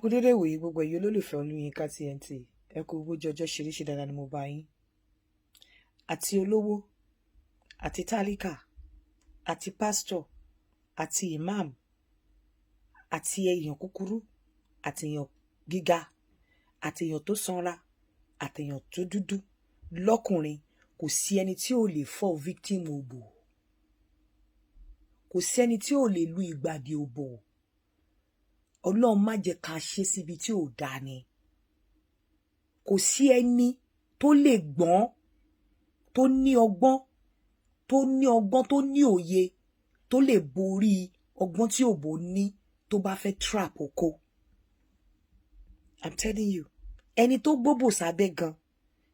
Kú dédé ìwòyí gbogbo ẹ̀yin olólùfẹ́ Olúyinká TNT. Ẹ kú bójú ọjọ́ ṣe rí, ṣe dáadáa ni mo bá yín. Àti olówó, àti tálíkà, àti pásítọ̀, àti imam, àti èèyàn kúkúrú, àti èèyàn gíga, àti èèyàn tó sanra, àti èèyàn tó dúdú lọ́kùnrin, kò sí ẹni tí ò lè fall victim òbò. Kò sí ẹni tí ò lè lu ìgbàdì òbò. Ọlọ́run má jẹ́ ká ṣe síbi tí ò dáa ni. Kò sí ẹni tó lè gbọ́n, tó ní ọgbọ́n, tó ní ọgbọ́n, tó ní òye, tó lè borí ọgbọ́n tí òbò ní tó bá fẹ́ trap oko. I'm telling you, ẹni tó gbóbò sábẹ́ gan,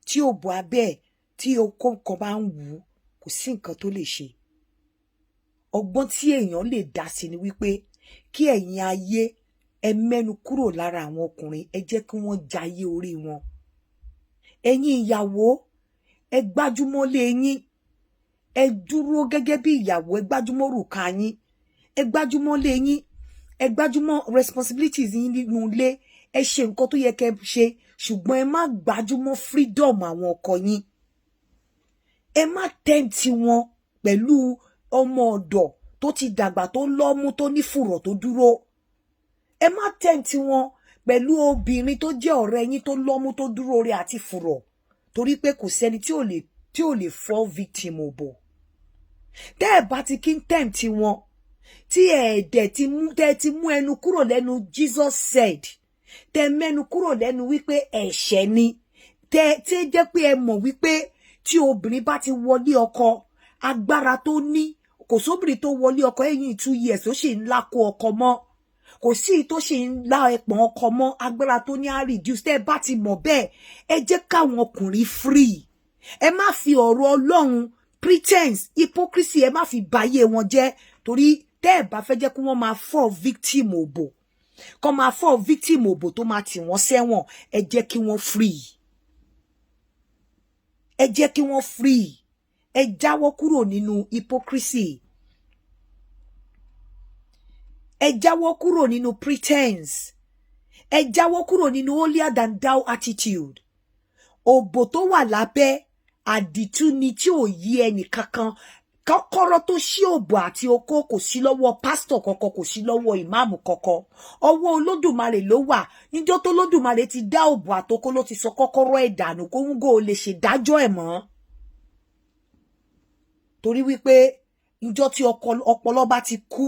tí òbò abẹ́ ẹ̀ tí okó kan bá ń wù ú, kò sí nǹkan tó lè ṣe. Ọgbọ́n tí èèyàn lè dá sí ni wípé kí ẹ̀yin ayé ẹ mẹ́nu kúrò lára àwọn ọkùnrin, ẹ jẹ́ kí wọ́n jayé orí wọn. Ẹ̀yin ìyàwó, ẹ gbájúmọ́ lé yín, ẹ dúró gẹ́gẹ́ bí ìyàwó, ẹ gbájúmọ́ òrùka yín, ẹ gbájúmọ́ lé yín, ẹ gbájúmọ́ responsibilities yín nínú ilé, ẹ ṣe nǹkan tó yẹ kẹ́ ṣe, ṣùgbọ́n ẹ má gbájúmọ́ freedom àwọn ọkọ yín. Ẹ má tempt wọn pẹ̀lú ọmọ ọ̀dọ̀ tó ti dàgbà, tó lọ́mú, tó ní fùrọ̀, tó dúró. Ẹ má tempt wọn pẹ̀lú obìnrin tó jẹ́ ọ̀rẹ́ yín, tó lọ́mú, tó dúró rẹ̀ àti fùrọ̀, torí pé kò sẹ́ni tí ò lè fall victim òbò. Tẹ́ ẹ bá ti kí ń tempt wọn, tí ẹ dẹ̀ ti mú, tẹ́ ẹ ti mú ẹnu kúrò lẹ́nu Jesus said, tẹ́ mẹ́nu kúrò lẹ́nu wípé ẹ̀ṣẹ̀ ni, tẹ́ tí jẹ́ pé ẹ mọ̀ wípé tí obìnrin bá ti wọlé ọkọ, agbára tó ní, kò sóbìnrin tó wọlé ọkọ ẹ̀yìn 2 years ó sì ń lákó ọkọ mọ́, kò sí tó ṣì ń lá ẹpọ̀n ọkọ mọ́. Agbára tó ní á reduce. Tẹ́ ẹ bá ti mọ̀ bẹ́ẹ̀, ẹ jẹ́ káwọn ọkùnrin free. Ẹ má fi ọ̀rọ̀ Ọlọ́run, pretense, hypocrisy, ẹ má fi báyé wọn jẹ́, torí tẹ́ ẹ bá fẹ́ jẹ́ kí wọ́n máa fall victim òbò, kọ́ máa fall victim òbò tó máa tì wọ́n sẹ́wọ̀n, ẹ jẹ́ kí wọ́n free, ẹ jẹ́ kí wọ́n free. Ẹ jáwọ́ kúrò nínú hypocrisy, ẹ jáwọ́ kúrò nínú pretense, ẹ jáwọ́ kúrò nínú holier than thou attitude. Òbò tó wà lábẹ́, àdìtú ni tí ò yí ẹnì kankan. Kọ́kọ́rọ́ tó ṣí òbò àti okó kò sí lọ́wọ́ pásítọ̀ kankan, kò sí lọ́wọ́ ìmáàmù kankan, ọwọ́ Olódùmarè ló wà. Níjọ́ tó Olódùmarè ti dá òbò àtokó ló ti sọ kọ́kọ́rọ́ ẹ̀ dànù, kó ń gò lè ṣèdájọ́ ẹ̀ mọ́, torí wípé níjọ́ tí ọpọlọ bá ti kú,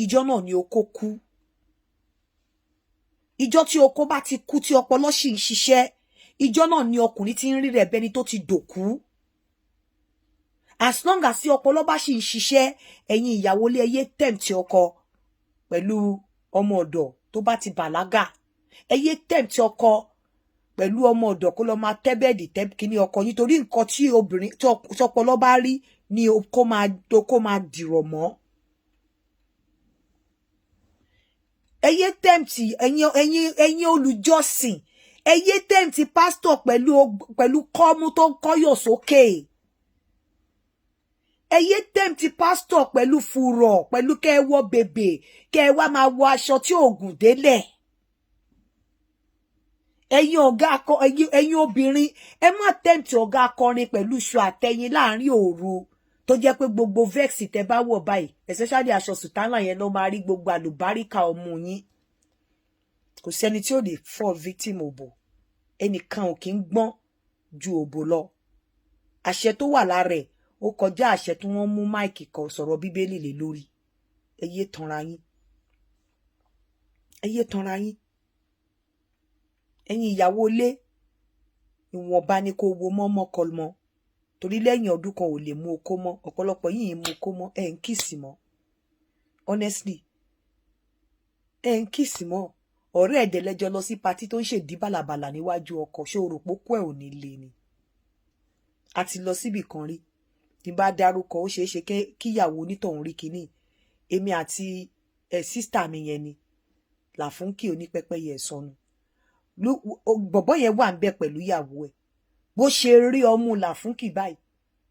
ìjọ́ náà ni okó kú. Ìjọ́ tí okó bá ti kú, tí ọpọlọ sì ń ṣiṣẹ́, ìjọ́ náà ni ọkùnrin ti ń rí rẹ̀ bẹni tó ti dòkú. As long as tí ọpọlọ bá sì ń ṣiṣẹ́, ẹ̀yin ìyàwó ilé, ẹ yé tempt ọkọ pẹ̀lú ọmọ ọ̀dọ̀ tó bá ti bàlágà. Ẹ yé tempt ọkọ pẹ̀lú ọmọ ọ̀dọ̀ kó lọ máa tẹ́ bed, tẹ́ kíní ọkọ, nítorí nǹkan tí obìnrin tí ọpọlọ bá rí ni kó máa dìrọ̀ mọ́. Ẹ yé tempt ẹ̀yin olùjọ́sìn, ẹ yé tempt pásítọ̀ pẹ̀lú kọ́mú tó ń kọ́yọ̀ sókè. Ẹ yé tempt pásítọ̀ pẹ̀lú fùrọ̀, pẹ̀lú kẹ́ ẹ wọ bèbè, kẹ́ ẹ wá máa wọ aṣọ tí ògùn délẹ̀. Ẹ̀yin ọ̀gá akọ, ẹ̀yin obìnrin, ẹ má tempt ọ̀gá akọrin pẹ̀lú iṣu àtẹyin láàrin òru, tó jẹ́ pé gbogbo vest tẹ́ bá wọ̀ báyìí, especially aṣọ sùtánà yẹn, ló máa rí gbogbo àlùbáríkà ọmú yín. Kò sẹ́ni tí ò lè fall victim òbò. Ẹnìkan ò kí ń gbọ́n ju òbò lọ. Àṣẹ tó wà lára ẹ̀, ó kọjá àṣẹ tí wọ́n mú mic kọ sọ̀rọ̀ Bíbélì lé lórí. Ẹ yé tanra yín, ẹ yé tanra yín. Ẹ̀yin ìyàwó ilé, ìwọ̀nba ni kò wo mọ́mọ́ kọ mọ́, torí lẹ́yìn ọdún kan ò lè mú okó mọ́. Ọ̀pọ̀lọpọ̀ yìí ń mú okó mọ́, ẹ̀ ń kiss mọ́. Honestly, ẹ̀ ń kiss mọ́. Ọ̀rẹ́ ẹ̀dẹ̀ lẹ́jọ́ lọ sí party tó ń ṣèdí bàlàbàlà níwájú ọkọ, ṣé o rò pé kó ẹ̀ ò ní le ni? A ti lọ síbì kan rí, ní bá dárúkọ, ó ṣeé ṣe kíyàwó onítọ̀hún rí kinní. Èmi àti ẹ̀ sister mi yẹn ni làfúnkì onípẹ́pẹ́yẹ sọnù. Bọ̀bọ́ yẹn wà ń bẹ pẹ̀lú ìyàwó ẹ̀. Bó ṣe rí ọmú làfúnkì báyìí,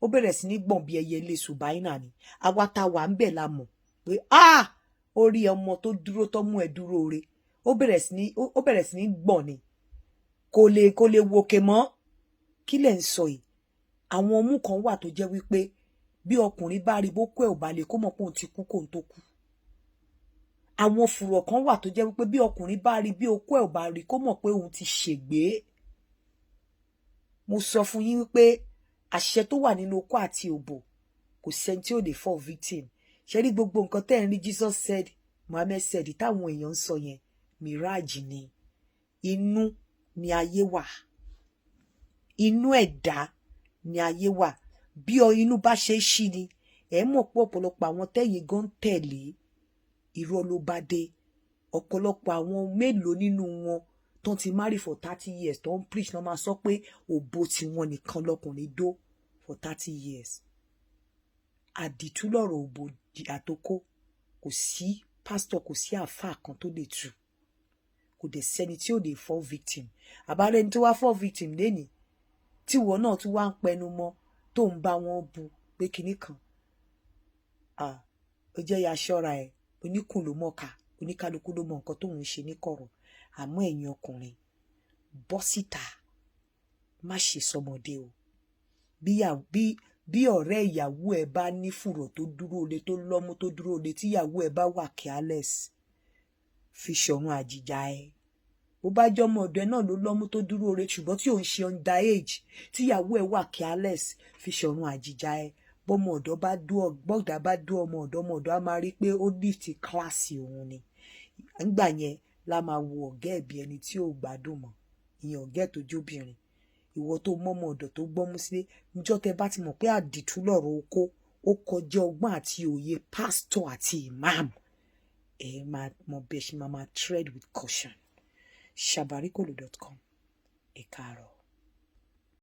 ó bẹ̀rẹ̀ sí ní gbọ̀n bí ẹyẹ ilé ṣùbáínà ni. Àwa tá wà ń bẹ̀ la mọ̀ pé ah, ó rí ọmọ tó dúró, tọ́mú ẹ̀ dúró re. Ó bẹ̀rẹ̀ sí ní gbọ̀n ni, kò lè wòkè mọ́. Kí lẹ̀ ń sọ yìí? Àwọn ọmú kan wà tó jẹ́ wípé bí ọkùnrin bá rí, bó kó ẹ̀ ò bá lè kó mọ̀ pé òun ti kú kóun tó kú. Àwọn fùrọ̀ kan wà tó jẹ́ wípé bí ọkùnrin bá rí, bí okó ẹ̀ ò bá rí, kó mọ̀ pé òun ti ṣègbé. Mo sọ fún yín wípé àṣẹ tó wà nínú okó àti òbò, kò sẹ́ni tí ò lè fall victim. Ṣe rí gbogbo nǹkan tẹ́ ẹ̀ ń rí, Jesus said, Mohammed said, táwọn èèyàn ń sọ yẹn, mirage ni. Inú ni ayé wà, inú ẹ̀dá ni ayé wà. Bí inú bá ṣe ṣí ni ẹ mọ̀ pé ọ̀pọ̀lọpọ̀ àwọn tẹ́yìn gan tẹ̀lé, irọ́ ló bá dé. Ọ̀pọ̀lọpọ̀ àwọn mélòó nínú wọn tó ti marry for 30 years, tó ń preach náà, máa sọ pé òbò tiwọn nìkan lọkùnrin dó for 30 years. Àdìtú lọ̀rọ̀ òbò àtokó. Kò sí pásítọ̀, kò sí àáfàá kan tó lè tú. Kò dẹ̀ sẹ́ni tí ò lè fall victim. Àbárẹ́ni tó wá fall victim lénìí, tíwọ náà tún wá ń pẹnu mọ́, tó ń bá wọn bu pé kinní kan, ó jẹ́ ya ṣọ́ra ẹ̀. Oníkùn ló mọ̀ọ́ka, oníkálukú ló mọ nǹkan tóun ń ṣe ní kọ̀rọ̀. Àmọ́ ẹ̀yin ọkùnrin, bọ́ síta, má ṣe sọmọdé o. Bí ọ̀rẹ́ ìyàwó ẹ̀ bá ní fùrọ̀ tó dúró le, tó lọ́mú tó dúró le, tíyàwó ẹ̀ bá wà careless, fi ṣọ̀run àjìjà ẹ̀. Bó bá jọmọ ọ̀dọ̀ ẹ̀ náà ló lọ́mú tó dúró re, ṣùgbọ́n tí ò ń ṣe under age, tíyàwó ẹ̀ wà careless, fi ṣọ̀run àjìjà ẹ̀. Bọ́mọ ọ̀dọ̀ bá dú, bọ́gà bá dú ọmọ ọ̀dọ̀, ọmọ ọ̀dọ̀ á máa rí pé ó lift class òun ni. Nígbà yẹn la máa wo ọ̀gá ẹ̀ bí ẹni tí ò gbádùn mọ́, ìyẹn ọ̀gá ẹ̀ tó jóbìnrin. Ìwọ tó mọ́mọ́ ọ̀dọ̀ tó gbọ́mú sílé, níjọ́ tẹ bá ti mọ̀ pé àdìtú lọ̀rọ̀ oko, ó kọjá ọgbọ́n àti òye pásítọ̀ àti imam, ẹ máa mọ bí ẹ ṣe máa máa tread with caution. Shabarikolo.com. Ẹ káàárọ̀.